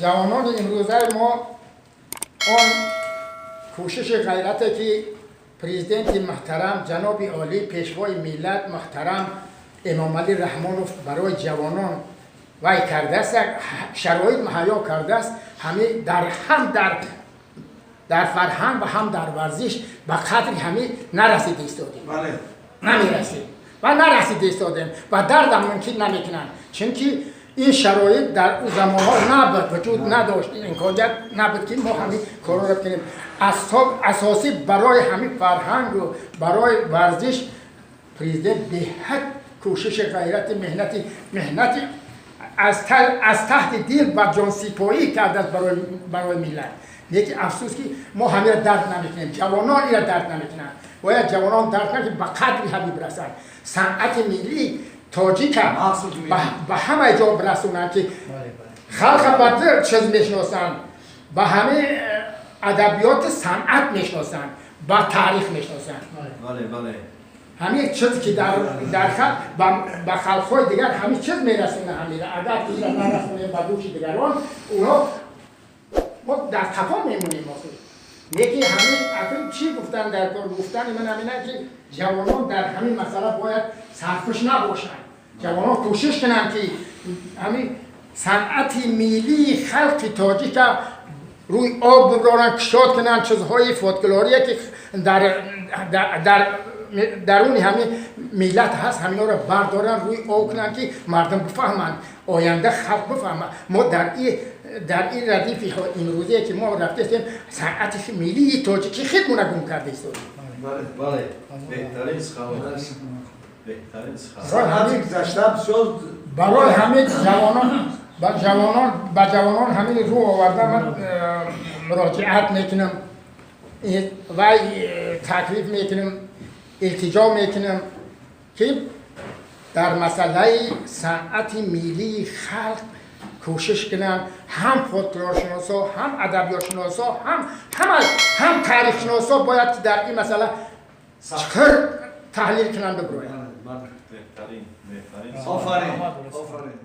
Ҷавонони имрӯзаи мо он кӯшиши ғайрате, ки президенти муҳтарам, ҷаноби олӣ, пешвои миллат муҳтарам Эмомалӣ Раҳмонов барои ҷавонон вай кардааст, шароит муҳайё кардааст, ҳами дар ҳам дар фарҳанг ва ҳам дар варзиш ба қадри ҳами нарасида истодем. Намерасем ва нарасида истодем ва дардам мумкин намекунанд, чунки ин шароит дар ӯ замонҳо набуд, вуҷуд надошт, имконият набуд, ки мо ҳамин корро кунем. Асосӣ барои ҳамин фарҳангу барои варзиш президент беҳад кӯшиши, ғайрати, меҳнати аз таҳти дил ба ҷонсипоӣ кардааст барои миллат. Лекин афсӯс, ки мо ҳамира дарк намекунем, ҷавонон ира дарк намекунанд. Бояд ҷавонон дарк кунанд, ки ба қадри ҳамин бирасанд, санъати миллии тоҷика ба ҳамаи ҷо бирасонанд, ки халқа ба ду чиз мешиносанд: ба ҳамаи адабиёти санъат мешиносанд, ба таърих мешиносанд. Ҳамин чиз, ки дар ба халқҳои дигар ҳамин чиз мерасонад. Ҳамира агар ира нарасонем ба гӯши дигарон, онҳо мо дар қафо мемонем охир. Лекин ҳамин акун чӣ гуфтан дар кор, гуфтани ман ҳамина, ки ҷавонон дар ҳамин масъала бояд сархуш набошанд. Ҷавонон кӯшиш кунанд, ки ҳамин санъати миллии халқи тоҷика рӯи об бибароранд, кушод кунанд чизҳои фольклорие, ки дар даруни ҳамин миллат ҳаст, ҳаминҳоро бардоранд, рӯи об кунанд, ки мардум бифаҳманд, оянда халқ бифаҳмад. Мо дар ин радифи имрӯзие, ки мо рафтаистем, санъати миллии тоҷикӣ хидмуна гум карда истодем. Беҳтарин сухан, беҳтарин сухан. Санъати гузашта бисёр. Барои ҳамин ҷавонон ба ҷавонон ҳамин рӯ оварда ман муроҷиат мекунам, вай таклиф мекунам, илтиҷо мекунам, ки дар масъалаи санъати миллии халқ кӯшиш кунанд, ҳам фольклоршиносо, ҳам адабиётшиносо, ҳам ҳама, ҳам таърихшиносо бояд ки дар ин масъала чиқир таҳлил кунанд, бибироянд. Беҳтарин, беҳтарин. Офарин, офарин.